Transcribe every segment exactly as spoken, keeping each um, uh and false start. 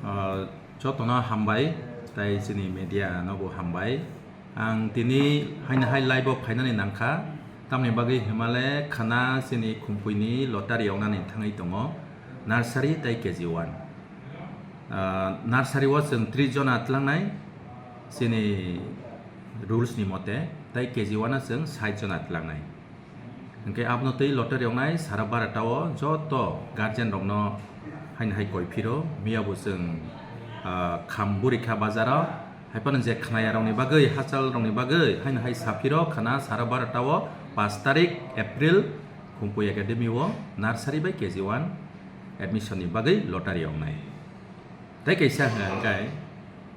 Ah, jotono hambai, tai chini media nobo hambai. Ang tini haino hai live o phainani nangkha, tamni bagwi himale khana chini Khumpui ni lottery wngnani thangwi tongo, nursery tai K G one. Ah, nursery o chwng tris jona tlangnai, chini rules ni mote, tai K G one o chwng sait jona tlangnai. Hwnkhe abono tei lottery wngnai sara barata o joto guardian rokno haino hai koi phiro, miya bo chwng, ah, kham buri kha bazar o, hai phano je khnaya rokni bagwi, hachal rokni bagwi haino hai sa phiro khana sara barata o pash tarik April Khumpui Academy o nursery bai K G one admission ni bagwi lottery wngnai. Tei kaisa hwnkha hwnkhe,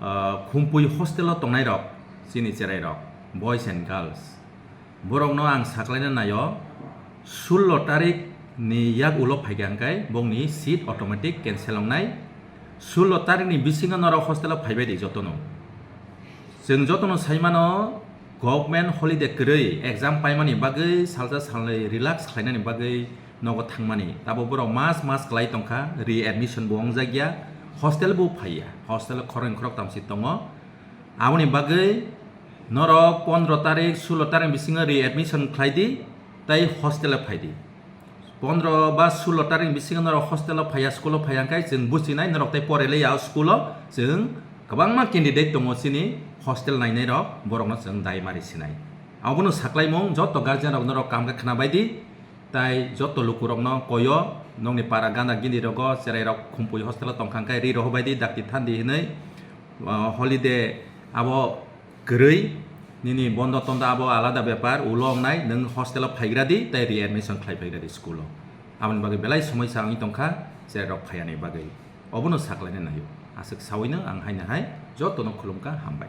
ah, Khumpui hostel o tongnai rok, chini cherai rok, boys and girls, borokno ang saklaina naio, sullo tarik ni yak ulo phaikha hwnkhe bongni seat automatic cancel wngnai. Sullo tarik ni bisingo norok hostel o phaibai di jotono. Chwng jotono saimano, government holiday kwrwi exam paimani bagwi salsa salnwi relax khlainani bagwi nogo thangmani. Tabo borok mas mas kwlai tongkha, readmission bo wngjak ya, hostel bo phaiya, hostel o khoroknwi khoroktam si tongo. Aboni bagwi norok pondro tarik, sullo tarik bisingo readmission khlai di, tai hostel o phai di. Pondro ba sullo tarik bisingo norok hostel o phaiya, school o phaiya hwnkhe chwng buchinai norok tai porelai ya school o, chwng kwbangma candidate tongo chini hostel nainai rok, borokno chwng dai mari sinai. Abono saklaimung joto guardian rok norok kam khe khna bai di, tai joto lukurokno koyo, nokni para gana gini rogo cherai rok Khumpui hostel o tongkha hwnkhe ri rohor bai di, dakti than di hinwi, ah, holiday abo kwrwi nini bondo tondo abo alada bepar, ulo wngnai nwng hostel o phaigra di tai readmission khlai phaigra di school o. Aboni bagwi belai somoisa wngwi tongkha cherai rok phaiyani bagwi. Obono saklaina naio. Aswk sawino ang haino hai jotono khulumkha, hambai.